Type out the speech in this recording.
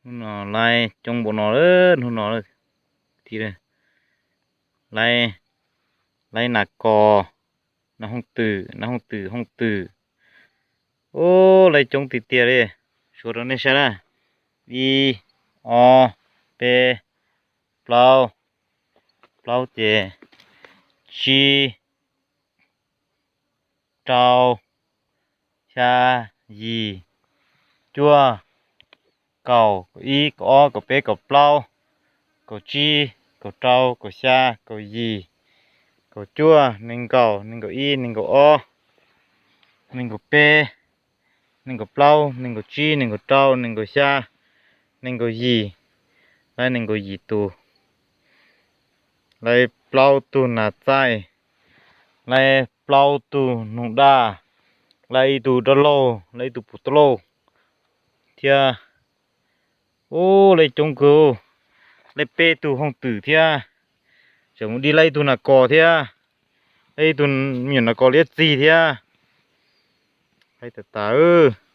Hnub no laib coob npaum no, hnub no, laib, laib nas kos, nas hooj twm, nas hooj twm, hooj twm. Ub, laib coob tiag tiag li. Suav rau nej saib na. Ib, ob, peb, plaub, plaub ces tsib, rau, xya, yim, cuaj, kaum, kaum ib, kaum ob, kaum peb, kaum plaub, kaum tsib, kaum rau, kaum xya, kaum yim, kaum cuaj, nees nkaum, nees nkaum ib, nees nkaum ob, nees nkaum peb, nees nkaum plaub, nees nkaum tsib, nees nkaum rau, nees nkaum xya, nees nkaum yim, laib nees nkaum yim tus, laib plaub tug nas txaij, laib plaub tug noog daj, laib ib tug dab laug, laib ib tug puv dab laug thiab. Ub, laib coob kawg, laib peb tug hooj twm thiab. Tseem mus di laib ib tug nas kos thiab, laib ib tug me nyuam nas kos liab txig thiab. Laib tas tas.